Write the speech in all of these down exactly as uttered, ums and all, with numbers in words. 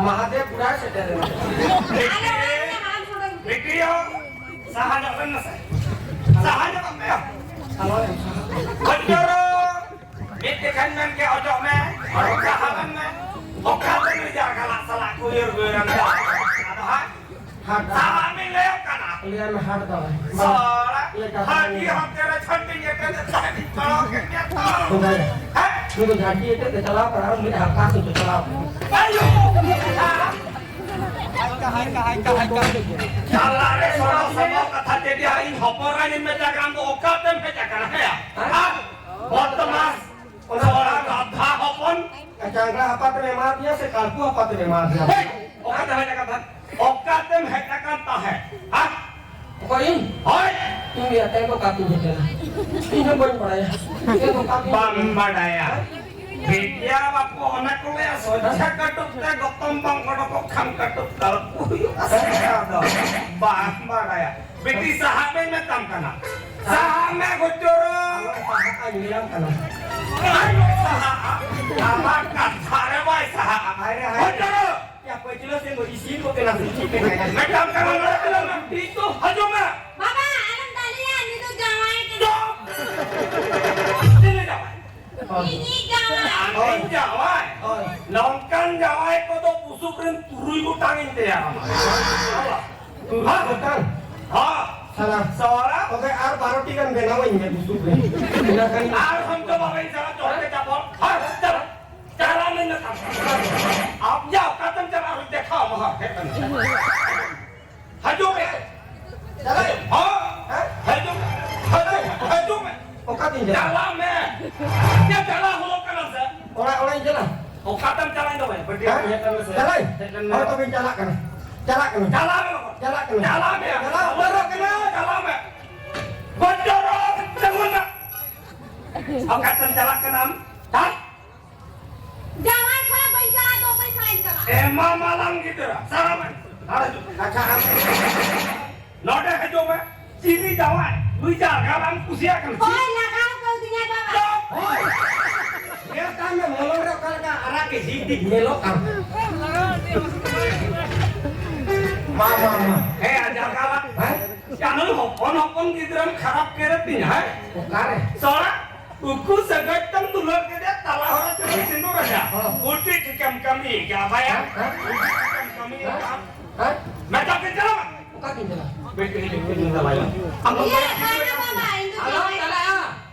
ᱢᱟᱦᱟᱫᱮᱵ ᱯᱩᱨᱟ ᱥᱮᱴᱮᱨ ᱮᱱᱟ᱾ ᱵᱤᱴᱤ ᱦᱚᱸ ᱥᱟᱦᱟ ᱧᱚᱜ ᱵᱮᱱ ᱢᱮᱥᱮ᱾ ᱥᱟᱦᱟ ᱧᱚᱜ ᱢᱮ᱾ ᱟᱞᱚ ᱮᱢ ᱥᱟᱦᱟ᱾ ᱠᱷᱚᱪᱪᱚᱨᱚ᱾ ᱢᱤᱫ ᱛᱮᱠᱷᱟᱱ ᱢᱮᱱ ᱠᱮ ᱚᱡᱚᱜ ᱢᱮ᱾ ᱥᱟᱦᱟ ᱵᱮᱱ ᱢᱮ᱾ ᱚᱠᱟ ᱛᱮ ᱱᱩᱭ ᱡᱟᱨᱜᱟᱞᱟᱜ ᱥᱟᱞᱟᱜ ᱠᱚ ᱩᱭᱦᱟᱹᱨ ᱵᱮᱣᱨᱟᱱ ᱫᱟ? ᱟᱫᱚ ᱦᱟᱸᱜ ᱦᱟᱴ ᱫᱚ᱾ ᱥᱟᱦᱟ ᱵᱤᱱ ᱞᱟᱹᱭᱚᱜ ᱠᱟᱱᱟ᱾ ᱞᱟᱹᱭ ᱢᱮ ᱦᱟᱴ ᱫᱚ᱾ ᱥᱚᱲᱟ᱾ ᱞᱮᱠᱟ ᱦᱟᱹᱴᱤ ᱦᱟᱱᱛᱮ ᱨᱮ ᱪᱷᱟᱹᱴᱤ ᱧᱮᱯᱮᱞ ᱨᱮ ᱛᱟᱦᱮᱸ ᱠᱟᱱᱟ᱾ ᱦᱮᱸ? ᱩᱱᱤ ᱫᱚ ᱡᱷᱟᱹᱴᱤ ᱮᱴᱮᱫ ᱛᱮ ᱪᱟᱞᱟᱣ ᱠᱟᱱᱟ, ᱢᱤᱫ ᱦᱟᱯᱛᱟ ᱥᱮᱫ ᱛᱮ ᱪᱟᱞᱟᱣ ᱠᱟᱱᱟ᱾ ᱟᱭᱳ! ᱦᱟᱭᱠᱟ, ᱦᱟᱭᱠᱟ, ᱦᱟᱭᱠᱟ, ᱦᱟᱭᱠᱟ᱾ ᱪᱟᱞᱟᱣ ᱨᱮ ᱥᱚᱲᱟ ᱥᱚᱢᱚ ᱠᱟᱛᱷᱟ ᱛᱮ ᱫᱤᱭᱟ ᱤᱧ ᱦᱚᱯᱚᱱ ᱨᱟᱱᱤᱧ ᱢᱮᱛᱟ ᱠᱟᱱ ᱫᱚ ᱚᱠᱟ ᱛᱮᱢ ᱦᱮᱡ ᱟᱠᱟᱱᱟ? ᱦᱮᱸ? ᱦᱮᱸ? ᱵᱚᱫᱢᱟᱥ, ᱥᱚᱲᱟ ᱜᱟᱫᱷᱟ ᱦᱚᱯᱚᱱ᱾ ᱪᱟᱝᱜᱟ ᱦᱟᱯᱟᱛᱮᱢ ᱮᱢᱟ ᱫᱤᱧᱟ ᱥᱮ ᱠᱟᱞᱯᱩ ᱦᱟᱯᱟᱛᱮᱢ ᱮᱢᱟ ᱫᱤᱧᱟ? ᱦᱮᱸ, ᱚᱠᱟᱛᱮᱢ ᱦᱮᱡ ᱟᱠᱟᱱ ᱛᱟᱦᱮᱸᱫ? ᱚᱠᱟᱛᱮᱢ ᱦᱮᱡ ᱟᱠᱟᱱ ᱛᱟᱦᱮᱸᱫ? ᱦᱟ? ᱚᱠᱚᱭ ᱤᱧ? ᱦᱳᱭ᱾ ᱤᱧ ᱜᱮ ᱛᱮᱦᱮᱧ ᱫᱚ ᱚᱠᱟᱛᱮᱧ ᱦᱮᱡ ᱮᱱᱟ? ᱤᱧ ᱦᱚᱸ ᱵᱟᱹᱧ ᱵᱟᱲᱟᱭᱟ᱾ ᱛᱮᱦᱮᱧ ᱫᱚ ᱚᱠᱟᱛᱮᱧ ᱦᱮᱡ ᱮᱱᱟ? ᱵᱟᱢ ᱵᱟᱰᱟᱭᱟ᱾ ᱵᱤᱴᱤᱭᱟ ᱵᱟᱯᱩ ᱚᱱᱟ ᱠᱚ ᱞᱟᱹᱭᱟ, ᱥᱚᱡᱷᱟ ᱠᱟᱹᱴᱩᱵ ᱛᱮ ᱜᱚᱛᱚᱢ ᱵᱟᱝ ᱚᱰᱚᱠᱚᱜ ᱠᱷᱟᱱ ᱠᱟᱹᱴᱩᱵ ᱛᱟᱲᱯᱩ ᱦᱩᱭᱩᱜᱼᱟ ᱥᱮ? ᱟᱫᱚ ᱵᱟᱢ ᱵᱟᱰᱟᱭᱟ᱾ ᱵᱤᱴᱤ ᱥᱟᱦᱟᱜ ᱢᱮ ᱢᱮᱛᱟᱢ ᱠᱟᱱᱟ᱾ ᱥᱟᱦᱟᱜ ᱢᱮ ᱜᱚᱪᱚᱨᱚ᱾ ᱟᱞᱚ ᱥᱟᱦᱟᱜᱼᱟ, ᱧᱮᱞᱟᱢ ᱠᱟᱱᱟ᱾ ᱟᱞᱚ ᱥᱟᱦᱟᱜᱼᱟ᱾ ᱟᱢᱟᱜ ᱠᱟᱛᱷᱟ ᱨᱮ ᱵᱟᱭ ᱥᱟᱦᱟᱜᱼᱟ᱾ ᱦᱟᱭ ᱨᱮ, ᱦᱟᱭ ᱨᱮ᱾ ᱜᱚᱪᱚᱨᱚ᱾ ᱭᱟ, ᱯᱟᱹᱪᱷᱞᱟᱹ ᱥᱮᱱ ᱫᱚ ᱤᱥᱤᱱ ᱠᱚ ᱠᱟᱱᱟ ᱥᱮ ᱪᱮᱫ ᱠᱟᱱᱟ? ᱢᱮᱛᱟᱢ ᱠᱟᱱᱟ, ᱱᱚᱰᱮ ᱛᱤᱱᱟᱹᱜ ᱢᱮ? ᱴᱷᱤᱠ ᱛᱚ, ᱦᱤᱡᱩᱜ ᱢᱮ᱾ ᱵᱟᱵᱟ, ᱟᱞᱚᱢ ᱫᱟᱞᱮᱭᱟ, ᱩᱱᱤ ᱫᱚ ᱡᱟᱶᱟᱭ ᱠᱟᱱᱟ᱾ ᱪᱩᱯ! ᱪᱤᱞᱤ ᱡᱟᱶᱟᱭ? ᱤᱧᱤᱡ ᱡᱟᱶᱟᱭ᱾ ᱟᱢᱤᱡ ᱡᱟᱶᱟᱭ? ᱦᱳᱭ᱾ ᱱᱚᱝᱠᱟᱱ ᱡᱟᱶᱟᱭ ᱠᱚᱫᱚ ᱵᱩᱥᱩᱵ ᱨᱮᱱ ᱛᱩᱨᱩᱭ ᱜᱚᱴᱟᱝ ᱤᱧ ᱛᱮᱭᱟᱨ ᱟᱢᱟ᱾ ᱛᱩᱨᱩᱭ ᱜᱚᱴᱟᱝ? ᱦᱚᱸ᱾ ᱥᱟᱞᱟ᱾ ᱥᱚᱲᱟ᱾ ᱛᱚᱵᱮ ᱟᱨ ᱵᱟᱨᱚ ᱴᱤ ᱜᱟᱱ ᱵᱮᱱᱟᱣᱟᱹᱧ ᱢᱮ ᱵᱩᱥᱩᱵ ᱨᱮ᱾ ᱤᱱᱟᱹ ᱠᱷᱟᱱ ᱟᱨ ᱦᱚᱸ ᱫᱚ ᱵᱟᱵᱮᱱ ᱪᱟᱞᱟᱜ, ᱪᱚᱞ ᱛᱮ ᱪᱟᱯᱚᱞ᱾ ᱦᱚᱸ, ᱪᱟᱞᱟᱜ᱾ ᱪᱟᱞᱟᱜ ᱢᱮ ᱱᱤᱛᱚᱜ᱾ ᱟᱢ ᱭᱟ, ᱚᱠᱟᱛᱮᱢ ᱪᱟᱞᱟᱜ? ᱫᱮᱠᱷᱟᱣ ᱟᱢᱟ ᱦᱟᱸᱜ, ᱦᱮᱡ ᱠᱟᱱᱟ᱾ ᱦᱤᱡᱩᱜ ᱢᱮ᱾ ᱪᱟᱞᱟᱜ ᱟᱹᱧ᱾ ᱦᱚᱸ? ᱦᱮᱸ? ᱦᱤᱡᱩᱜ ᱢᱮ᱾ ᱦᱤᱡᱩᱜ ᱢᱮ᱾ ᱦᱤᱡᱩᱜ ᱢᱮ᱾ ᱚᱠᱟᱛᱮᱧ ᱪᱟᱞᱟᱜᱼᱟ? ᱪᱟᱞᱟᱜ ᱢᱮ᱾ ᱪᱮᱫ ᱪᱟᱞᱟᱜ ᱦᱩᱭᱩᱜ ᱠᱟᱱᱟ ᱥᱮ? ᱚᱲᱟᱜ, ᱚᱲᱟᱜ ᱤᱧ ᱪᱟᱞᱟᱜᱼᱟ᱾ ᱚᱠᱟᱛᱮᱢ ᱪᱟᱞᱟᱜ ᱤᱧ ᱫᱚ ᱵᱟᱹᱧ ᱵᱟᱹᱴᱤ ᱦᱮᱸ? ᱦᱮᱡ ᱠᱟᱱᱟ ᱥᱮ? ᱪᱟᱞᱟᱜ ᱟᱹᱧ᱾ ᱦᱮᱡ ᱠᱟᱱᱟ᱾ ᱦᱳᱭ, ᱛᱚᱵᱮᱧ ᱪᱟᱞᱟᱜ ᱠᱟᱱᱟ᱾ ᱪᱟᱞᱟᱜ ᱠᱟᱱᱟ᱾ ᱪᱟᱞᱟᱜ ᱢᱮ ᱵᱟᱵᱟ᱾ ᱪᱟᱞᱟᱜ ᱠᱟᱱᱟ᱾ ᱪᱟᱞᱟᱜ ᱢᱮ᱾ ᱪᱟᱞᱟᱜ ᱩᱛᱟᱹᱨᱚᱜ ᱠᱟᱱᱟ᱾ ᱪᱟᱞᱟᱜ ᱢᱮ᱾ ᱵᱚᱱᱫᱚᱨᱚ, ᱛᱤᱸᱜᱩᱱ ᱢᱮ᱾ ᱚᱠᱟᱛᱮᱢ ᱪᱟᱞᱟᱜ ᱠᱟᱱᱟ ᱟᱢ? ᱦᱮᱸ? ᱡᱟᱶᱟᱭ ᱥᱟᱞᱟᱜ ᱵᱟᱹᱧ ᱪᱟᱞᱟᱜᱼᱟ, ᱫᱚ ᱚᱠᱚᱭ ᱥᱟᱞᱟᱜ ᱤᱧ ᱪᱟᱞᱟᱜᱼᱟ? ᱮ ᱢᱟ ᱢᱟᱞᱟᱝ ᱜᱤᱫᱽᱨᱟᱹ, ᱥᱟᱨᱟ ᱢᱮ᱾ ᱟᱨ ᱦᱤᱡᱩᱜ ᱢᱮ᱾ ᱟᱪᱪᱷᱟ, ᱟᱢ ᱱᱚᱰᱮ ᱦᱤᱡᱩᱜ ᱢᱮ᱾ ᱪᱤᱞᱤ ᱡᱟᱶᱟᱭ? ᱱᱩᱭ ᱡᱟᱨᱜᱟ ᱵᱟᱢ ᱠᱩᱥᱤᱭᱟᱜ ᱠᱟᱱᱟ? ᱦᱳᱭ, ᱞᱟᱜᱟᱣ ᱠᱟᱣᱫᱤᱧᱟᱭ ᱵᱟᱵᱟ᱾ ᱦᱳᱭ᱾ ᱱᱮᱛᱟᱨ ᱢᱚᱞᱚᱝ ᱨᱮ ᱚᱠᱟ ᱞᱮᱠᱟ ᱟᱨᱟᱜ ᱜᱮ ᱦᱤᱠ ᱦᱤᱠ ᱧᱮᱞᱚᱜ ᱠᱟᱱ᱾ ᱢᱟ, ᱢᱟ, ᱢᱟ᱾ ᱦᱮᱸ, ᱟᱡᱟᱜ ᱠᱟᱞᱟ᱾ ᱦᱮᱸ? ᱪᱟᱱᱩ ᱦᱚᱯᱚᱱ ᱦᱚᱯᱚᱱ ᱜᱤᱫᱽᱨᱟᱹᱢ ᱠᱷᱟᱨᱟᱯ ᱠᱮᱨᱮ ᱛᱤᱧᱟ, ᱦᱮᱸ? ᱚᱠᱟᱨᱮ? ᱥᱚᱲᱟ, ᱩᱠᱩ ᱥᱟᱹᱜᱟᱹᱭ ᱛᱮᱢ ᱫᱩᱞᱟᱹᱲ ᱠᱮᱫᱮᱭᱟ, ᱛᱟᱞᱟ ᱦᱚᱨ ᱨᱮ ᱪᱮᱫ ᱥᱤᱸᱫᱩᱨ ᱟᱡᱟ? ᱦᱚᱸ᱾ ᱩᱴᱤ ᱴᱷᱤᱠᱟᱹᱢ ᱠᱟᱹᱢᱤ ᱜᱮᱭᱟ, ᱵᱟᱭᱟ? ᱦᱮᱸ? ᱩᱴᱤ ᱴᱷᱤᱠᱟᱹᱢ ᱠᱟᱹᱢᱤ ᱜᱮᱭᱟ᱾ ᱦᱮᱸ? ᱢᱮᱛᱟ ᱯᱮ ᱪᱟᱞᱟᱜ᱾ ᱚᱠᱟ ᱠᱤᱱ ᱪᱟᱞᱟᱜ? ᱵᱤᱴᱤ, ᱵᱤᱴᱤ, ᱵᱤᱴᱤ, ᱵᱤᱴᱤ, ᱵᱤᱴᱤ, ᱵᱤᱴᱤ᱾ ᱟᱢ ᱫᱚ ᱤᱭᱟᱹ, ᱵᱟᱝᱟ ᱵᱟᱵᱟ, ᱤᱧ ᱫᱚ ᱟᱞᱚᱢ ᱵᱟᱹᱧ ᱪᱟᱞᱟᱜᱼᱟ᱾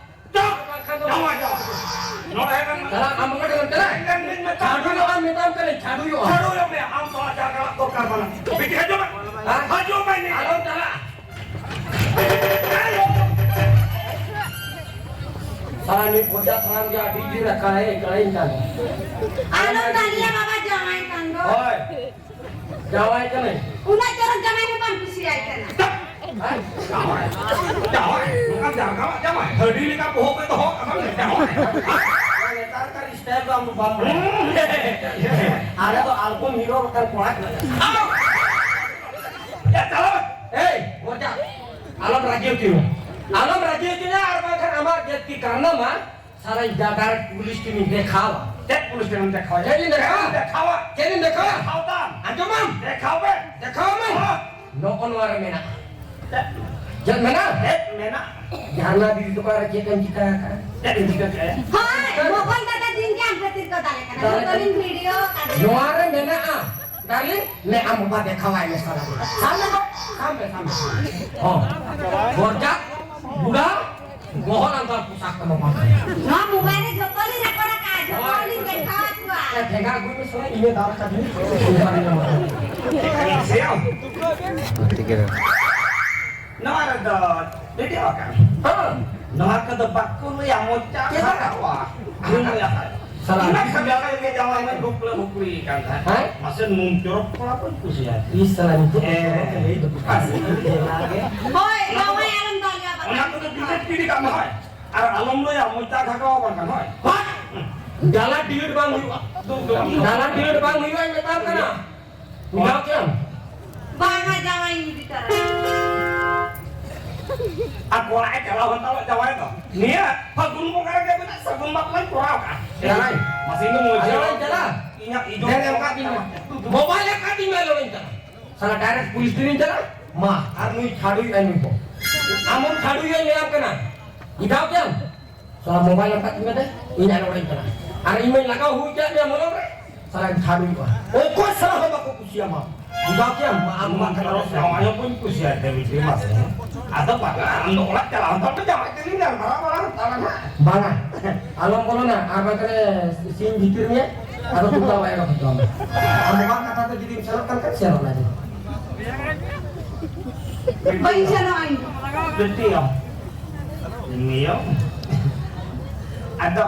ᱪᱚ! ᱡᱟᱶᱟᱭ, ᱡᱟᱶᱟᱭ᱾ ᱱᱚᱰᱮ ᱦᱮᱡ ᱞᱮᱱ ᱢᱮ᱾ ᱪᱟᱞᱟᱜ, ᱟᱢ ᱚᱠᱟ ᱴᱷᱮᱱ ᱮᱢ ᱪᱟᱞᱟᱜᱼᱟ? ᱦᱮᱡ ᱞᱮᱱ ᱢᱮ, ᱢᱮᱛᱟᱢ ᱪᱷᱟᱰᱩᱭᱚᱜ ᱟᱢ, ᱢᱮᱛᱟᱢ ᱠᱟᱹᱱᱟᱹᱧ, ᱪᱷᱟᱰᱩᱭᱚᱜ ᱟᱢ᱾ ᱪᱷᱟᱰᱩᱭᱚᱜ ᱢᱮ, ᱟᱢ ᱛᱚ ᱟᱡᱟᱨ ᱠᱟᱱᱟ ᱫᱚᱨᱠᱟᱨ ᱵᱟᱝ᱾ ᱵᱤᱴᱤ, ᱦᱤᱡᱩᱜ ᱢᱮ᱾ ᱦᱮᱸ? ᱦᱤᱡᱩᱜ ᱢᱮ, ᱱᱤᱛ᱾ ᱟᱞᱚᱢ ᱪᱟᱞᱟᱜᱼᱟ᱾ ᱥᱟᱞᱟ ᱱᱩᱭ ᱵᱚᱡᱟ ᱛᱷᱟᱱ ᱜᱮ ᱟᱹᱰᱤ ᱡᱳᱨ ᱟᱠᱟᱭ, ᱮᱠᱞᱟᱭ ᱠᱟᱱ᱾ ᱟᱞᱚᱢ ᱫᱟᱞᱤᱭᱟ ᱵᱟᱵᱟ, ᱡᱟᱶᱟᱭ ᱠᱟᱱ ᱫᱚ᱾ ᱦᱳᱭ᱾ ᱡᱟᱶᱟᱭ ᱠᱟᱱᱟᱹᱧ᱾ ᱩᱱᱟᱹᱜ ᱪᱚᱨᱚᱠ ᱡᱟᱶᱟᱭ ᱦᱚᱸ ᱵᱟᱢ ᱠᱩᱥᱤᱭᱟᱭ ᱠᱟᱱᱟ᱾ ᱦᱮᱸ? ᱡᱟᱶᱟᱭ, ᱡᱟᱶᱟᱭ, ᱱᱚᱝᱠᱟᱱ ᱡᱟᱨᱜᱟᱣᱟᱜ ᱡᱟᱶᱟᱭ, ᱦᱟᱺᱰᱤ ᱞᱮᱠᱟ ᱵᱚᱦᱚᱜ ᱯᱮ ᱫᱚᱦᱚ ᱠᱟᱫᱟ, ᱡᱟᱶᱟᱭ᱾ ᱱᱮᱛᱟᱨ ᱠᱟᱨ style ᱫᱚ ᱟᱢ ᱫᱚ ᱵᱟᱢ ᱵᱟᱲᱟᱭᱟ᱾ ᱦᱩᱸ᱾ ᱟᱞᱮ ᱫᱚ album hero ᱞᱮᱠᱟᱱ ᱠᱚᱲᱟ ᱠᱟᱱᱟ ᱞᱮ᱾ ᱟᱢ! ᱭᱟ, ᱪᱟᱞᱟᱣ! ᱮᱭ, ᱵᱚᱡᱟ, ᱟᱞᱚᱢ ᱨᱟᱹᱜᱤ ᱦᱚᱪᱚᱧᱟ᱾ ᱟᱞᱚᱢ ᱨᱟᱹᱜᱤ ᱦᱚᱪᱚᱧᱟ, ᱟᱨ ᱵᱟᱝᱠᱷᱟᱱ ᱟᱢᱟᱜ ᱡᱟᱹᱛ ᱠᱤ ᱠᱟᱨᱱᱟᱢᱟ ᱥᱟᱞᱟ ᱤᱧ direct ᱯᱩᱞᱤᱥ ᱴᱷᱮᱱᱤᱧ ᱫᱮᱠᱷᱟᱣᱟ᱾ ᱪᱮᱫ ᱯᱩᱞᱤᱥ ᱴᱷᱮᱱᱮᱢ ᱫᱮᱠᱷᱟᱣᱟ? ᱪᱮᱫ ᱤᱧ ᱫᱮᱠᱷᱟᱣᱟ? ᱫᱮᱠᱷᱟᱣᱟ᱾ ᱪᱮᱫ ᱤᱧ ᱫᱮᱠᱷᱟᱣᱟ? ᱫᱮᱠᱷᱟᱣ ᱛᱟᱢ᱾ ᱟᱸᱡᱚᱢᱟᱢ? ᱫᱮᱠᱷᱟᱣ ᱢᱮ᱾ ᱫᱮᱠᱷᱟᱣ ᱢᱮ᱾ ᱦᱚᱸ᱾ ᱱᱚᱜᱼᱚ ᱱᱚᱣᱟ ᱨᱮ ᱢᱮᱱᱟᱜᱼᱟ᱾ ᱪᱮᱫ? ᱪᱮᱫ ᱢᱮᱱᱟᱜᱼᱟ? ᱪᱮᱫ ᱢᱮᱱᱟᱜᱼᱟ? ᱡᱷᱟᱨᱱᱟ ᱫᱤᱫᱤ ᱛᱟᱠᱚ ᱟᱨ ᱪᱮᱫ ᱮᱢ ᱪᱤᱠᱟ ᱟᱠᱟᱫᱼᱟ? ᱪᱮᱫ ᱮᱢ ᱪᱤᱠᱟ ᱠᱮᱫᱼᱟ? ᱦᱳᱭ, ᱢᱚᱠᱚᱭ ᱫᱟᱫᱟ ᱫᱤᱱ ᱜᱮ ᱟᱢ ᱠᱷᱟᱹᱛᱤᱨ ᱠᱚ ᱫᱟᱞᱮ ᱠᱟᱱᱟ᱾ ᱫᱟᱞᱮ ᱡᱚᱛᱚ ᱠᱟᱱᱟ᱾ ᱫᱤᱱ video ᱠᱟᱫᱮ᱾ ᱱᱚᱣᱟ ᱨᱮ ᱢᱮᱱᱟᱜᱼᱟ᱾ ᱰᱟᱨᱞᱤᱝ, ᱱᱮ ᱟᱢ ᱵᱟᱵᱟ ᱫᱮᱠᱷᱟᱣᱟᱭ ᱢᱮ ᱥᱟᱞᱟ ᱜᱮ᱾ ᱥᱟᱢ ᱢᱮ ᱜᱚ, ᱥᱟᱢ ᱢᱮ, ᱥᱟᱢ ᱢᱮ᱾ ᱦᱚᱸ᱾ ᱵᱚᱨᱡᱟ, ᱵᱩᱰᱟ, ᱜᱚᱦᱚᱲ ᱟᱱᱛᱟᱨ ᱯᱚᱥᱟᱠ ᱛᱟᱢᱟ ᱵᱟᱝ᱾ ᱱᱚᱣᱟ mobile ᱨᱮ ᱡᱚᱛᱚ ᱞᱤᱧ record ᱟᱠᱟᱫᱼᱟ, ᱡᱚᱛᱚ ᱞᱤᱧ ᱫᱮᱠᱷᱟᱣ ᱟᱠᱚᱣᱟ᱾ ᱮ, ᱴᱷᱮᱸᱜᱟ ᱟᱹᱜᱩᱭ ᱢᱮ ᱥᱟᱞᱟ, ᱤᱧ ᱫᱟᱞ ᱠᱟᱹᱫᱤᱧ᱾ ᱥᱮᱭᱟᱢ᱾ ᱱᱚᱣᱟ ᱨᱮᱫᱚ video ᱟᱠᱟᱱ᱾ ᱦᱮᱸ᱾ ᱱᱚᱣᱟ ᱠᱚᱫᱚ ᱵᱟᱠᱚ ᱞᱟᱹᱭᱟ, ᱢᱚᱪᱟ ᱪᱮᱫᱟᱜ? ᱠᱷᱟᱨᱟᱯᱚᱜᱼᱟ᱾ ᱵᱟᱠᱚ ᱞᱟᱹᱭᱟ᱾ ᱥᱟᱞᱟ᱾ ᱤᱱᱟᱹ ᱠᱷᱟᱱ ᱡᱟᱶᱟᱭ ᱜᱮ ᱡᱟᱶᱟᱭ ᱢᱟᱭ ᱵᱚᱠᱞᱮ ᱵᱚᱠᱞᱤ ᱠᱟᱱ ᱛᱟᱦᱮᱸᱫ᱾ ᱦᱮᱸ? ᱢᱟᱥᱮ ᱱᱩᱱ ᱪᱚᱨᱚᱠ ᱠᱚᱲᱟ ᱠᱚᱧ ᱠᱩᱥᱤᱭᱟᱭ᱾ ᱤᱥ ᱥᱟᱞᱟ, ᱱᱤᱛᱚᱜ ᱦᱮᱸ᱾ ᱦᱳᱭ, ᱡᱟᱶᱟᱭ ᱟᱞᱚᱢ ᱫᱟᱞᱮᱭᱟ, ᱵᱟᱠᱷᱟᱱ ᱚᱱᱟ ᱠᱚᱫᱚ delete ᱜᱤᱰᱤ ᱠᱟᱜ ᱢᱮ, ᱦᱳᱭ᱾ ᱟᱨ ᱟᱞᱚᱢ ᱞᱟᱹᱭᱟ, ᱢᱚᱪᱟ ᱡᱷᱟᱜᱟᱣ ᱟᱠᱟᱱ ᱠᱷᱟᱱ, ᱦᱳᱭ᱾ ᱦᱳᱭ᱾ ᱰᱟᱞᱟ delete ᱵᱟᱝ ᱦᱩᱭᱩᱜᱼᱟ᱾ ᱫᱩ, ᱫᱩ, ᱫᱩ᱾ ᱰᱟᱞᱟ delete ᱵᱟᱝ ᱦᱩᱭᱩᱜᱼᱟ, ᱢᱮᱛᱟᱢ ᱠᱟᱱᱟ᱾ ᱵᱩᱡᱷᱟᱹᱣ ᱠᱮᱫᱟᱢ? ᱵᱟᱝᱟ, ᱡᱟᱶᱟᱭ ᱤᱧ ᱤᱫᱤ ᱛᱟᱨᱟ᱾ ᱟᱨ ᱠᱚᱲᱟ ᱮ ᱪᱟᱞᱟᱣ ᱦᱟᱛᱟᱲᱚᱜ ᱡᱟᱶᱟᱭ ᱫᱚ᱾ ᱱᱤᱭᱟᱹ ᱯᱷᱟᱹᱜᱩᱱ ᱵᱚᱸᱜᱟ ᱨᱮᱜᱮ ᱢᱮᱱᱟᱜ ᱥᱟᱹᱜᱩᱱ ᱵᱟᱯᱞᱟᱧ ᱠᱚᱨᱟᱣ ᱠᱟᱜᱼᱟ᱾ ᱪᱟᱞᱟᱜ ᱟᱹᱧ᱾ ᱢᱟᱥᱮ ᱤᱧ ᱫᱚ ᱢᱚᱡᱽ ᱟᱫᱚ ᱵᱟᱹᱧ ᱪᱟᱞᱟᱜᱼᱟ᱾ ᱤᱧᱟᱹᱜ ᱤᱡᱚᱛ ᱫᱮᱱ ᱮᱢ ᱠᱟᱜ ᱛᱤᱧ ᱢᱮ᱾ ᱢᱳᱵᱟᱭᱤᱞ ᱮᱢ ᱠᱟᱜ ᱛᱤᱧ ᱢᱮ, ᱟᱫᱚ ᱵᱟᱹᱧ ᱪᱟᱞᱟᱜᱼᱟ᱾ ᱥᱟᱞᱟ direct ᱯᱩᱞᱤᱥ ᱴᱷᱮᱱᱤᱧ ᱪᱟᱞᱟᱜᱼᱟ᱾ ᱢᱟ, ᱟᱨ ᱱᱩᱭ ᱪᱷᱟᱰᱩᱭ ᱟᱭ ᱱᱩᱭ ᱠᱚ᱾ ᱟᱢ ᱦᱚᱸᱢ ᱪᱷᱟᱰᱩᱭᱟ, ᱞᱟᱹᱭᱟᱢ ᱠᱟᱱᱟ᱾ ᱤᱫᱟᱣ ᱠᱮᱢ? ᱥᱟᱞᱟ ᱢᱳᱵᱟᱭᱤᱞ ᱮᱢ ᱠᱟᱜ ᱛᱤᱧ ᱢᱮ ᱫᱮ, ᱤᱧ ᱟᱨ ᱚᱲᱟᱜ ᱤᱧ ᱪᱟᱞᱟᱜᱼᱟ᱾ ᱟᱨ ᱤᱧ ᱢᱟᱧ ᱞᱟᱜᱟᱣ ᱦᱩᱭ ᱠᱟᱜ ᱢᱮᱭᱟ ᱢᱚᱞᱚᱝ ᱨᱮ᱾ ᱥᱟᱞᱟ ᱡᱷᱟᱲᱩᱭ ᱢᱟ᱾ ᱚᱠᱚᱭ ᱥᱟᱞᱟ ᱦᱚᱸ ᱵᱟᱠᱚ ᱠᱩᱥᱤᱭᱟᱢᱟ᱾ ᱵᱩᱡᱷᱟᱹᱣ ᱠᱮᱭᱟᱢ? ᱢᱟ ᱟᱢ ᱢᱟ ᱠᱟᱱᱟ ᱨᱚᱥ ᱡᱟᱶᱟᱭ ᱦᱚᱸ ᱵᱟᱹᱧ ᱠᱩᱥᱤᱭᱟᱭ ᱛᱮ ᱵᱤᱴᱤ ᱢᱟ ᱥᱮ᱾ ᱟᱫᱚ ᱵᱟᱠᱟ ᱟᱢ ᱫᱚ ᱚᱲᱟᱜ ᱪᱟᱞᱟᱣ ᱦᱟᱛᱟᱲ ᱢᱮ, ᱡᱟᱶᱟᱭ ᱛᱮᱞᱤᱧ ᱜᱟᱞᱢᱟᱨᱟᱣ ᱵᱟᱲᱟ ᱦᱟᱛᱟᱲᱟ ᱱᱟᱦᱟᱜ᱾ ᱵᱟᱝᱟ, ᱟᱞᱚᱢ ᱵᱚᱞᱚᱱᱟ᱾ ᱟᱨ ᱵᱟᱝᱠᱷᱟᱱ ᱥᱤᱧ ᱵᱷᱤᱛᱤᱨ ᱨᱮ ᱟᱫᱚ ᱠᱚ ᱵᱟᱭ ᱮᱢᱟ ᱠᱚ ᱛᱟᱢᱟ᱾ ᱟᱢ ᱵᱟᱵᱟ ᱠᱟᱛᱷᱟ ᱛᱮ ᱡᱩᱫᱤᱢ ᱥᱮᱱᱚᱜ ᱠᱟᱱ ᱠᱷᱟᱱ ᱥᱮᱱᱚᱜ ᱢᱮ᱾ ᱵᱟᱹᱧ ᱥᱮᱱᱚᱜᱼᱟ ᱤᱧ ᱫᱚ᱾ ᱵᱤᱴᱤ ᱟᱢ᱾ ᱱᱤᱭᱚᱢ᱾ ᱟᱫᱚ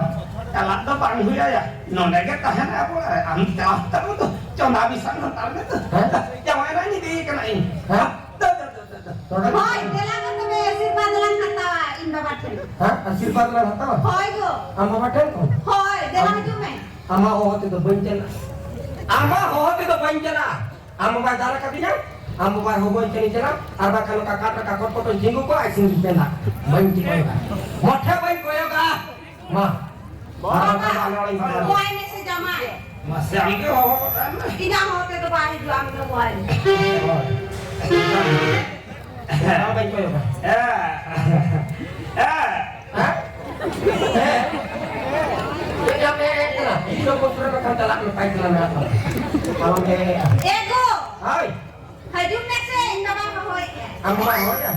ᱪᱟᱞᱟᱜ ᱫᱚ ᱵᱟᱝ ᱦᱩᱭ ᱟᱭᱟ᱾ ᱱᱚᱰᱮ ᱜᱮ ᱛᱟᱦᱮᱱᱟ ᱟᱵᱚ᱾ ᱟᱢ ᱪᱟᱞᱟᱣ ᱛᱟᱵᱚ ᱫᱚ ᱪᱚᱸᱫᱟ ᱵᱤᱥᱟᱝ ᱦᱟᱛᱟᱲ ᱢᱮ ᱛᱚ᱾ ᱦᱮᱸ? ᱡᱟᱶᱟᱭ ᱨᱟᱱ ᱤᱫᱤᱭᱮ ᱠᱟᱱᱟ ᱤᱧ᱾ ᱦᱮᱸ? ᱫᱚ, ᱫᱚ, ᱫᱚ, ᱫᱚ, ᱫᱚ᱾ ᱦᱳᱭ, ᱫᱮᱞᱟ ᱜᱚ ᱛᱚᱵᱮ ᱟᱥᱤᱨᱵᱟᱫᱽ ᱞᱟᱝ ᱦᱟᱛᱟᱣᱟ ᱤᱧ ᱵᱟᱵᱟ ᱴᱷᱮᱱ᱾ ᱦᱮᱸ? ᱟᱥᱤᱨᱵᱟᱫᱽ ᱞᱟᱝ ᱦᱟᱛᱟᱣᱟ? ᱦᱳᱭ ᱜᱚ᱾ ᱟᱢ ᱵᱟᱵᱟ ᱴᱷᱮᱱ ᱠᱷᱚᱱ? ᱦᱳᱭ, ᱫᱮᱞᱟ ᱟᱢ, ᱦᱤᱡᱩᱜ ᱢᱮ᱾ ᱟᱢᱟᱜ ᱦᱚᱦᱚ ᱛᱮᱫᱚ ᱵᱟᱹᱧ ᱪᱟᱞᱟᱜᱼᱟ᱾ ᱟᱢᱟᱜ ᱦᱚᱦᱚ ᱛᱮᱫᱚ ᱵᱟᱹᱧ ᱪᱟᱞᱟᱜᱼᱟ᱾ ᱟᱢ ᱵᱟᱵᱟᱭ ᱫᱟᱞ ᱟᱠᱟᱫᱤᱧᱟ, ᱟᱢ ᱵᱟᱵᱟᱭ ᱦᱚᱦᱚ ᱟᱹᱧ ᱠᱟᱱ ᱪᱟᱞᱟᱜ, ᱟᱨ ᱵᱟᱠᱷᱟᱱ ᱱᱚᱝᱠᱟ ᱠᱟᱴ ᱨᱮ ᱠᱟᱠᱚᱴ ᱠᱚᱴᱚ ᱡᱤᱸᱜᱩ ᱠᱚ ᱟᱭᱥᱤ ᱯᱮᱸᱫᱟ᱾ ᱵᱟᱹᱧ ᱴᱷᱤᱠᱟᱹᱭᱮᱫᱟ᱾ ᱢᱚᱴᱷᱮ ᱵᱟᱹᱧ ᱠᱚᱭᱚᱜᱟ᱾ ᱢᱟ᱾ ᱟᱨ ᱵᱟᱠᱷᱟᱱ ᱫᱚ ᱟᱞᱮ ᱚᱲᱟᱜ ᱤᱧ ᱪᱟᱞᱟᱜᱼᱟ᱾ ᱦᱚᱦᱚᱣᱟᱭ ᱢᱮᱥᱮ ᱡᱟᱢᱟᱭ᱾ ᱢᱟᱥᱮ ᱟᱢ ᱜᱮ ᱦᱚᱦᱚ ᱜᱚᱫ ᱟᱭ ᱢᱮ᱾ ᱤᱧᱟᱹᱜ ᱦᱚᱦᱚ ᱛᱮᱫᱚ ᱵᱟᱭ ᱦᱤᱡᱩᱜᱼᱟ, ᱟᱢ ᱜᱮ ᱦᱚᱦᱚᱣᱟᱭ ᱢᱮ᱾ ᱦᱳᱭ᱾ ᱟᱨ ᱵᱟᱹᱧ ᱠᱚᱭᱚᱜᱟ᱾ ᱦᱮᱸ᱾ ᱦᱮᱸ? ᱦᱮᱸ? ᱪᱮᱫ ᱮᱢ ᱮᱱᱮᱡ ᱠᱟᱱᱟ? ᱤᱧ ᱫᱚ ᱵᱚᱛᱚᱨ ᱵᱟᱠᱷᱟᱱ ᱪᱟᱞᱟᱜ ᱢᱮ, ᱯᱟᱭᱠᱷᱟᱱᱟ ᱢᱮᱱᱟᱜ ᱛᱟᱢᱟ᱾ ᱟᱞᱚᱢ ᱮᱱᱮᱡᱼᱟ᱾ ᱮ ᱜᱳ! ᱦᱳᱭ᱾ ᱦᱤᱡᱩᱜ ᱢᱮᱥᱮ, ᱤᱧ ᱵᱟᱵᱟ ᱦᱚᱦᱚᱭᱮᱫᱼᱟ᱾ ᱟᱢ ᱵᱟᱵᱟ ᱦᱚᱦᱚᱭᱟ?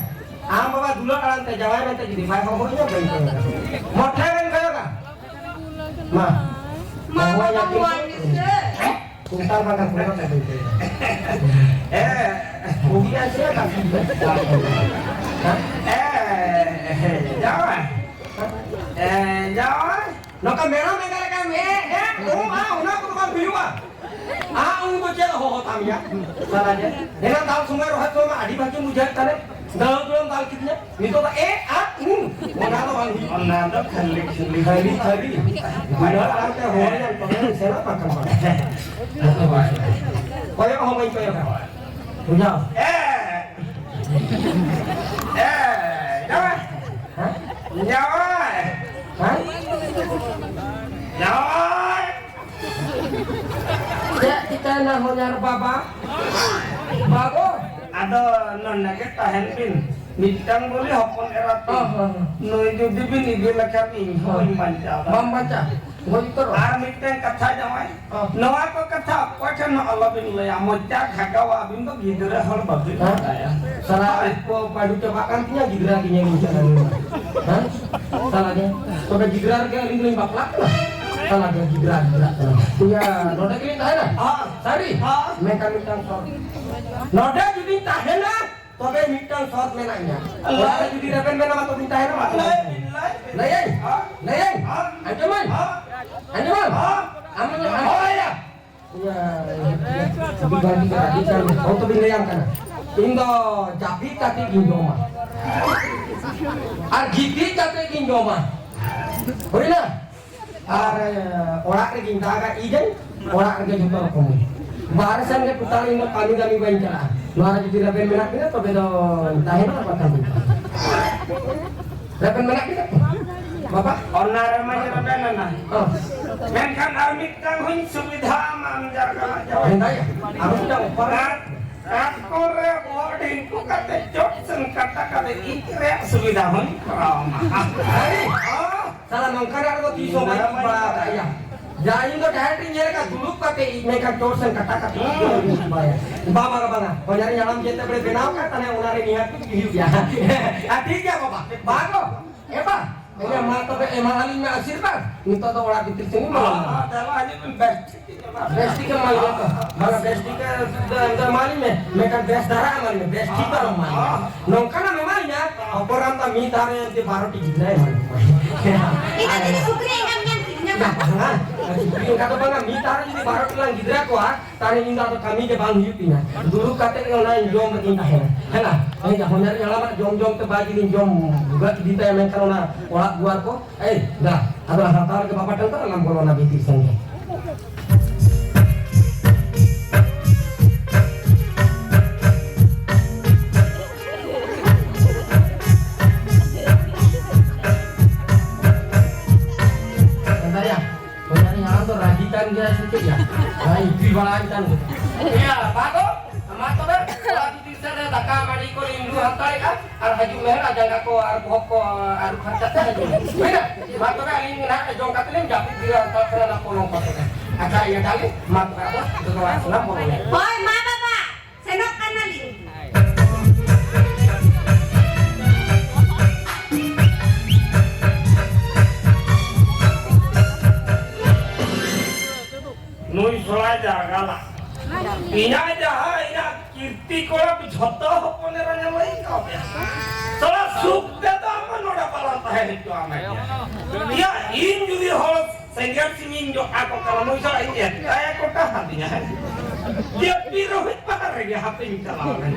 ᱟᱢ ᱵᱟᱵᱟ ᱫᱩᱞᱟᱹᱲ ᱟᱲᱟᱝ ᱛᱮ ᱡᱟᱶᱟᱭ ᱢᱮᱱᱛᱮ ᱡᱩᱫᱤ ᱵᱟᱭ ᱦᱚᱦᱚᱭᱟ, ᱵᱟᱹᱧ ᱠᱚᱭᱚᱜᱟ᱾ ᱢᱚᱴᱷᱮ ᱵᱮᱱ ᱠᱚᱭᱚᱜᱟ᱾ ᱢᱟ᱾ ᱢᱟ, ᱦᱚᱦᱚᱭᱟ ᱵᱟᱵᱟ, ᱠᱤᱱᱛᱩ ᱦᱚᱦᱚᱭ ᱢᱮᱥᱮ᱾ ᱠᱩᱱᱴᱟᱞ ᱵᱟᱝ ᱠᱟᱱᱟ, ᱠᱩᱱᱴᱟᱞ ᱵᱟᱝ ᱠᱟᱱᱟ᱾ ᱮ, ᱵᱩᱜᱤ ᱟᱪᱷᱮ ᱠᱟᱹᱢᱤ᱾ ᱮ, ᱡᱟᱶᱟᱭ᱾ ᱮ, ᱡᱟᱶᱟᱭ᱾ ᱱᱚᱝᱠᱟ ᱢᱮᱨᱚᱢ ᱮᱸᱜᱟ ᱞᱮᱠᱟ ᱢᱮ, ᱮ, ᱚ, ᱟ, ᱚᱱᱟ ᱠᱚᱫᱚ ᱵᱟᱝ ᱦᱩᱭᱩᱜᱼᱟ᱾ ᱟ, ᱩᱱᱤ ᱫᱚ ᱪᱮᱫ ᱦᱚᱦᱚ ᱛᱟᱢ ᱭᱟ? ᱥᱟᱞᱟ ᱜᱮ᱾ ᱮᱱᱟᱝ ᱫᱟᱞ ᱥᱚᱢᱚᱭ ᱨᱚᱦᱚᱭ ᱥᱚᱢᱚᱭ ᱢᱟ ᱟᱹᱰᱤ ᱵᱷᱟᱹᱜᱤᱢ ᱵᱩᱡᱷᱟᱹᱣᱮᱫ ᱛᱟᱦᱮᱸᱫ᱾ ᱫᱟᱹᱲ ᱫᱟᱹᱲ ᱫᱟᱞ ᱠᱮᱫᱤᱧᱟ᱾ ᱱᱤᱛᱚᱜ ᱫᱚ ᱮ, ᱟ, ᱩ᱾ ᱚᱱᱟ ᱫᱚ ᱵᱟᱝ ᱦᱩᱭᱩᱜᱼᱟ᱾ ᱚᱱᱟ ᱫᱚ ᱠᱷᱟᱹᱞᱤ, ᱠᱷᱟᱹᱞᱤ᱾ ᱠᱷᱟᱹᱞᱤ, ᱠᱷᱟᱹᱞᱤ᱾ ᱵᱩᱡᱷᱟᱹᱣ ᱟᱲᱟᱝ ᱛᱮ ᱦᱚᱦᱚᱭᱟᱢ, ᱛᱚᱵᱮ ᱥᱮᱱᱚᱜ ᱵᱟᱝᱠᱷᱟᱱ ᱵᱟᱝ᱾ ᱠᱚᱭᱚᱜ ᱦᱚᱸ ᱵᱟᱹᱧ ᱠᱚᱭᱚᱜᱟ᱾ ᱵᱩᱡᱷᱟᱹᱣ? ᱮ! ᱮ! ᱡᱟᱶᱟᱭ! ᱦᱮᱸ? ᱡᱟᱶᱟᱭ! ᱪᱮᱫ ᱪᱤᱠᱟᱹᱭᱮᱱᱟ ᱦᱚᱧᱦᱟᱨ ᱵᱟᱵᱟ? ᱵᱟᱵᱟ! ᱟᱫᱚ ᱱᱚᱰᱮ ᱜᱮ ᱛᱟᱦᱮᱱ ᱵᱤᱱ᱾ ᱢᱤᱫᱴᱟᱝ ᱵᱚᱞᱮ ᱦᱚᱯᱚᱱ ᱮᱨᱟ ᱛᱤᱧ᱾ ᱦᱚᱸ, ᱦᱚᱸ, ᱦᱚᱸ᱾ ᱱᱩᱭ ᱡᱩᱫᱤ ᱵᱤᱱ ᱤᱫᱤ ᱞᱮᱠᱷᱟᱱ ᱤᱧ ᱦᱚᱸ ᱵᱟᱹᱧ ᱵᱟᱧᱪᱟᱣ ᱫᱟᱲᱮᱭᱟᱜᱼᱟ᱾ ᱵᱟᱢ ᱵᱟᱧᱪᱟᱜᱼᱟ? ᱜᱚᱡ ᱩᱛᱟᱹᱨᱚᱜᱼᱟ᱾ ᱟᱨ ᱢᱤᱫᱴᱟᱝ ᱠᱟᱛᱷᱟ ᱡᱟᱶᱟᱭ, ᱦᱚᱸ᱾ ᱱᱚᱣᱟ ᱠᱚ ᱠᱟᱛᱷᱟ ᱚᱠᱚᱭ ᱴᱷᱮᱱ ᱦᱚᱸ ᱟᱞᱚᱵᱤᱱ ᱞᱟᱹᱭᱟ, ᱢᱚᱪᱟ ᱜᱷᱟᱜᱟᱣᱟ, ᱟᱹᱵᱤᱱ ᱫᱚ ᱜᱤᱫᱽᱨᱟᱹ ᱦᱚᱲ ᱵᱟᱹᱵᱤᱱ ᱦᱮᱸ? ᱵᱟᱰᱟᱭᱟ᱾ ᱥᱟᱞᱟ ᱦᱳᱭ᱾ ᱩᱵ ᱠᱚ ᱯᱟᱹᱰᱩ ᱪᱟᱵᱟᱜ ᱠᱟᱱ ᱛᱤᱧᱟ, ᱜᱤᱫᱽᱨᱟᱹ ᱜᱮ ᱧᱮᱞ ᱢᱩᱪᱟᱹᱫ ᱮᱱ᱾ ᱦᱮᱸ? ᱥᱟᱞᱟ ᱜᱮ᱾ ᱛᱚᱵᱮ ᱜᱤᱫᱽᱨᱟᱹ ᱨᱮᱜᱮ ᱟᱹᱞᱤᱧ ᱫᱚᱞᱤᱧ ᱵᱟᱯᱞᱟᱜ ᱠᱟᱱᱟ? ᱥᱟᱞᱟ ᱜᱮ ᱜᱤᱫᱽᱨᱟᱹ, ᱜᱤᱫᱽᱨᱟᱹ ᱠᱟᱱᱟ᱾ ᱤᱭᱟᱹ, ᱱᱚᱰᱮ ᱜᱮᱞᱤᱧ ᱛᱟᱦᱮᱱᱟ? ᱦᱚᱸ᱾ ᱥᱟᱹᱨᱤ? ᱦᱚᱸ᱾ ᱢᱮᱱᱠᱷᱟᱱ ᱢᱤᱫᱴᱟᱝ ᱥᱚᱨᱛ᱾ ᱱᱚᱰᱮ ᱡᱩᱫᱤᱧ ᱛᱟᱦᱮᱱᱟ, ᱛᱚᱵᱮ ᱢᱤᱫᱴᱟᱝ ᱥᱚᱨᱛ ᱢᱮᱱᱟᱜ ᱜᱮᱭᱟ᱾ ᱞᱟᱹᱭ᱾ ᱚᱲᱟᱜ ᱨᱮ ᱡᱩᱫᱤ ᱨᱮᱵᱮᱱ ᱢᱮᱱᱟ, ᱢᱟ ᱛᱚᱵᱮᱧ ᱛᱟᱦᱮᱱᱟ, ᱢᱟ ᱛᱚᱵᱮ᱾ ᱞᱟᱹᱭ ᱵᱤᱱ, ᱞᱟᱹᱭ ᱵᱤᱱ᱾ ᱞᱟᱹᱭᱟᱹᱧ? ᱦᱚᱸ᱾ ᱞᱟᱹᱭᱟᱹᱧ? ᱦᱚᱸ᱾ ᱟᱸᱡᱚᱢᱟᱹᱧ? ᱦᱚᱸ᱾ ᱟᱸᱡᱚᱢᱟᱹᱧ? ᱦᱚᱸ᱾ ᱟᱢ ᱫᱚ ᱟᱢ ᱦᱳᱭ᱾ ᱤᱭᱟᱹ, ᱟᱹᱰᱤ ᱵᱟᱹᱲᱤᱡ, ᱟᱹᱰᱤ ᱵᱟᱹᱲᱤᱡ, ᱦᱚᱸ ᱛᱚᱵᱮᱧ ᱞᱟᱹᱭᱟᱢ ᱠᱟᱱᱟ᱾ ᱤᱧ ᱫᱚ ᱡᱟᱹᱯᱤᱫ ᱠᱟᱛᱮ ᱜᱤᱧ ᱡᱚᱢᱟ᱾ ᱟᱨ ᱜᱤᱛᱤᱡ ᱠᱟᱛᱮ ᱜᱤᱧ ᱡᱚᱢᱟ᱾ ᱦᱩᱭᱱᱟ? ᱟᱨ, ᱮ, ᱚᱲᱟᱜ ᱨᱮᱜᱮᱧ ᱫᱟᱜᱟ, ᱤᱡᱟᱹᱧ, ᱚᱲᱟᱜ ᱨᱮᱜᱮ ᱡᱚᱛᱚ ᱨᱚᱠᱚᱢ᱾ ᱵᱟᱦᱨᱮ ᱥᱮᱱ ᱜᱮ ᱴᱳᱴᱟᱞ ᱤᱧ ᱫᱚ ᱠᱟᱹᱢᱤ, ᱠᱟᱹᱢᱤ ᱵᱟᱹᱧ ᱪᱟᱞᱟᱜᱼᱟ᱾ ᱱᱚᱣᱟ ᱨᱮ ᱡᱩᱫᱤ ᱨᱮᱵᱮᱱ ᱢᱮᱱᱟᱜ ᱵᱤᱱᱟ, ᱛᱚᱵᱮ ᱫᱚ ᱛᱟᱦᱮᱱᱟ, ᱟᱨ ᱵᱟᱠᱷᱟᱱ ᱵᱟᱹᱧ ᱛᱟᱦᱮᱱᱟ᱾ ᱨᱮᱵᱮᱱ ᱢᱮᱱᱟᱜ ᱵᱤᱱᱟ? ᱵᱟᱵᱟ? ᱚᱱᱟ ᱨᱮᱢᱟ ᱨᱮᱵᱮᱱ ᱮᱱᱟ᱾ ᱦᱚᱸ᱾ ᱢᱮᱱᱠᱷᱟᱱ ᱟᱨ ᱢᱤᱫᱴᱟᱝ ᱦᱚᱸᱧ ᱥᱩᱵᱤᱫᱷᱟ ᱟᱢᱟ, ᱟᱢ ᱡᱟᱭᱜᱟ ᱡᱟᱭᱜᱟ᱾ ᱦᱮᱸ, ᱫᱟᱭᱟ᱾ ᱟᱨ ᱢᱤᱫᱴᱟᱝ ᱚᱯᱷᱟᱨ᱾ ᱟᱨ ᱠᱟᱴᱠᱚᱢ ᱨᱮ ᱵᱚᱦᱚᱜ ᱰᱷᱤᱝᱠᱩ ᱠᱟᱛᱮ ᱪᱚᱴ ᱥᱮᱱ ᱠᱟᱴᱟ ᱠᱟᱛᱮ ᱤᱡ ᱨᱮᱭᱟᱜ ᱥᱩᱵᱤᱫᱷᱟ ᱦᱚᱸᱧ ᱠᱚᱨᱟᱣ ᱟᱢᱟ᱾ ᱟᱨᱮ! ᱦᱚᱸ᱾ ᱥᱟᱞᱟ ᱱᱚᱝᱠᱟᱱᱟᱜ ᱨᱮᱫᱚ ᱛᱤᱥ ᱦᱚᱸ ᱵᱟᱭ ᱤᱫᱤ ᱵᱟᱲᱟ ᱟᱠᱟᱫ ᱭᱟ᱾ ᱡᱟ ᱤᱧ ᱫᱚ ᱰᱟᱦᱟᱨ ᱨᱤᱧ ᱧᱮᱞ ᱟᱠᱟᱫ, ᱫᱩᱲᱩᱵ ᱠᱟᱛᱮ ᱤᱡ ᱢᱮᱱᱠᱷᱟᱱ ᱪᱚᱴ ᱥᱮᱱ ᱠᱟᱴᱟ ᱠᱟᱛᱮ ᱤᱡ ᱫᱚ ᱵᱟᱭ ᱤᱫᱤ ᱵᱟᱲᱟᱭᱟ᱾ ᱵᱟᱝ, ᱵᱟᱝ, ᱵᱟᱝ, ᱵᱟᱝ᱾ ᱦᱚᱧᱦᱟᱨ ᱤᱧ ᱦᱟᱲᱟᱢ ᱡᱮᱛᱮ ᱵᱮᱲᱮ ᱵᱮᱱᱟᱣ ᱠᱟᱫ ᱛᱟᱦᱞᱮ ᱚᱱᱟ ᱨᱮ ᱱᱤᱦᱟᱹᱛ ᱜᱮ ᱦᱩᱭᱩᱜ ᱜᱮᱭᱟ᱾ ᱟᱨ ᱴᱷᱤᱠ ᱜᱮᱭᱟ ᱵᱟᱵᱟ᱾ ᱵᱟᱝ ᱜᱚ? ᱮ ᱵᱟ, ᱮ ᱢᱟ ᱛᱚᱵᱮ ᱮᱢᱟ ᱟᱹᱞᱤᱧ ᱢᱮ ᱟᱥᱤᱨᱵᱟᱫᱽ᱾ ᱱᱤᱛᱚᱜ ᱫᱚ ᱚᱲᱟᱜ ᱵᱷᱤᱛᱤᱨ ᱥᱮᱱ ᱤᱧ ᱵᱚᱞᱚᱱᱟ᱾ ᱦᱚᱸ, ᱦᱚᱸ, ᱫᱮᱞᱟ ᱦᱤᱡᱩᱜ ᱵᱤᱱ, ᱵᱮᱥ ᱴᱷᱤᱠ ᱜᱮ ᱮᱢᱟ ᱞᱤᱧ ᱢᱮ᱾ ᱵᱮᱥ ᱴᱷᱤᱠ ᱜᱮ ᱮᱢᱟ ᱞᱤᱧ ᱢᱮ᱾ ᱵᱟᱝᱟ, ᱵᱮᱥ ᱴᱷᱤᱠ ᱫᱚ ᱮᱢ ᱫᱚ ᱮᱢᱟ ᱞᱤᱧ ᱢᱮ᱾ ᱵᱮᱥ ᱴᱷᱤᱠ ᱫᱚ ᱟᱞᱚᱢ ᱮᱢᱟ ᱞᱤᱧᱟ᱾ ᱱᱚᱝᱠᱟᱱᱟᱜ ᱮᱢᱟ ᱞᱤᱧᱟ, ᱚᱯᱚᱨᱟᱱ ᱛᱟ ᱢᱤᱫ ᱫᱷᱟᱣ ᱨᱮ ᱡᱮ ᱵᱟᱨᱚ ᱴᱤ ᱜᱤᱫᱽᱨᱟᱹ ᱮᱢᱟ ᱞᱤᱧ ᱢᱮ᱾ ᱤᱱᱟᱹ ᱛᱮᱜᱮ ᱥᱩᱠᱨᱤ ᱮᱸᱜᱟᱢ ᱧᱟᱢ ᱠᱮᱫ ᱢᱮᱭᱟ᱾ ᱵᱟᱝᱟ, ᱥᱩᱠᱨᱤ ᱮᱸᱜᱟ ᱫᱚ ᱵᱟᱝᱟ, ᱢᱤᱫ ᱫᱷᱟᱣ ᱨᱮ ᱡᱩᱫᱤ ᱵᱟᱨᱚ ᱴᱤ ᱞᱟᱝ ᱜᱤᱫᱽᱨᱟᱹ ᱠᱚᱣᱟ, ᱛᱟᱦᱞᱮ ᱤᱧ ᱫᱚ ᱟᱫᱚ ᱠᱟᱹᱢᱤ ᱜᱮ ᱵᱟᱝ ᱦᱩᱭᱩᱜ ᱛᱤᱧᱟ᱾ ᱫᱩᱲᱩᱵ ᱠᱟᱛᱮ ᱜᱮ ᱚᱱᱟᱧ ᱡᱚᱢ ᱨᱮᱜᱮᱧ ᱛᱟᱦᱮᱱᱟ᱾ ᱦᱮᱸ ᱱᱟ? ᱤᱧ ᱫᱚ ᱦᱚᱧᱦᱟᱨᱤᱧ ᱦᱟᱲᱟᱢᱟᱜ ᱡᱚᱢ ᱡᱚᱢ ᱛᱮ ᱵᱟᱭ ᱡᱩᱫᱤᱧ ᱡᱚᱢ ᱵᱷᱩᱜᱟᱹᱜ ᱤᱫᱤ ᱛᱟᱭᱟ, ᱢᱮᱱᱠᱷᱟᱱ ᱚᱱᱟ ᱚᱲᱟᱜ ᱫᱩᱣᱟᱹᱨ ᱠᱚ, ᱮᱭ, ᱫᱟ, ᱟᱫᱚ ᱦᱟᱛᱟᱣ ᱞᱮᱜᱮ ᱵᱟᱵᱟ ᱴᱷᱮᱱ ᱠᱷᱚᱱ ᱟᱞᱟᱝ ᱵᱚᱞᱚᱱᱟ ᱵᱷᱤᱛᱤᱨ ᱥᱮᱱ ᱜᱮ᱾ ᱟᱨ ᱤᱯᱤ ᱵᱟᱲᱟᱭ ᱠᱟᱱ ᱜᱮ᱾ ᱤᱭᱟᱹ, ᱵᱟᱜᱚ, ᱢᱟ ᱛᱚᱵᱮ, ᱚᱲᱟᱜ ᱵᱷᱤᱛᱤᱨ ᱥᱮᱫ ᱨᱮ ᱫᱟᱠᱟ ᱢᱟᱹᱰᱤ ᱠᱚ ᱞᱤᱧ ᱞᱩ ᱦᱟᱛᱟᱲᱮᱜᱼᱟ, ᱟᱨ ᱦᱤᱡᱩᱜ ᱢᱮ ᱦᱟᱸᱜ, ᱡᱟᱸᱜᱟ ᱠᱚ ᱟᱨ ᱵᱚᱦᱚᱜ ᱠᱚ ᱟᱹᱨᱩᱵ ᱯᱷᱟᱨᱪᱟ ᱛᱮ ᱦᱤᱡᱩᱜ ᱢᱮ᱾ ᱦᱩᱭᱱᱟ? ᱢᱟ ᱛᱚᱵᱮ, ᱟᱹᱞᱤᱧ ᱜᱮ ᱱᱟᱦᱟᱜ ᱡᱚᱢ ᱠᱟᱛᱮ ᱞᱤᱧ ᱡᱟᱹᱯᱤᱫ ᱡᱤᱨᱟᱹᱣ ᱦᱟᱛᱟᱲ ᱠᱟᱱᱟ ᱚᱱᱟ ᱯᱚᱞᱚᱝ ᱠᱚ ᱛᱮ᱾ ᱟᱪᱪᱷᱟ, ᱤᱭᱟᱹ ᱰᱟᱞᱤ, ᱢᱟ ᱛᱚᱵᱮ ᱟᱫᱚ ᱡᱚᱛᱚ ᱦᱚᱲ ᱥᱟᱱᱟᱢ ᱵᱚᱱ ᱮᱱᱮᱡ᱾ ᱦᱳᱭ, ᱢᱟ ᱵᱟᱵᱟ, ᱥᱮᱱᱚᱜ ᱠᱟᱱᱟᱞᱤᱧ᱾ ᱱᱩᱭ ᱥᱚᱲᱟᱭ ᱡᱟᱜᱟᱞᱟ᱾ ᱤᱧᱟᱜ ᱡᱟᱦᱟᱸ ᱤᱧᱟᱜ ᱠᱤᱨᱛᱤ ᱠᱚᱲᱟ ᱡᱷᱚᱛᱚ ᱦᱚᱯᱚᱱ ᱮᱨᱟ ᱧᱮᱞ ᱞᱟᱹᱭ ᱠᱟᱣᱫᱮᱭᱟ᱾ ᱥᱚᱲᱟ ᱥᱩᱠ ᱛᱮᱫᱚ ᱟᱢ ᱱᱚᱰᱮ ᱵᱟᱞᱟ ᱛᱟᱦᱮᱸ ᱦᱚᱪᱚ ᱟᱢ ᱜᱮᱭᱟ᱾ ᱤᱭᱟ, ᱤᱧ ᱡᱩᱫᱤ ᱦᱚᱲ ᱥᱮᱸᱜᱮᱞ ᱥᱤᱢᱤᱧ ᱡᱚᱜ ᱟᱠᱚ ᱠᱟᱱᱟ, ᱱᱩᱭ ᱥᱚᱲᱟ ᱤᱧ ᱮᱠᱟᱭ ᱠᱚᱴᱟ ᱦᱟᱹᱫᱤᱧᱟ᱾ ᱡᱮ ᱯᱤᱨᱳᱦᱤᱛ ᱯᱟᱦᱟᱲ ᱨᱮᱜᱮ ᱦᱟᱯᱮᱧ ᱪᱟᱞᱟᱣ ᱞᱮᱱ᱾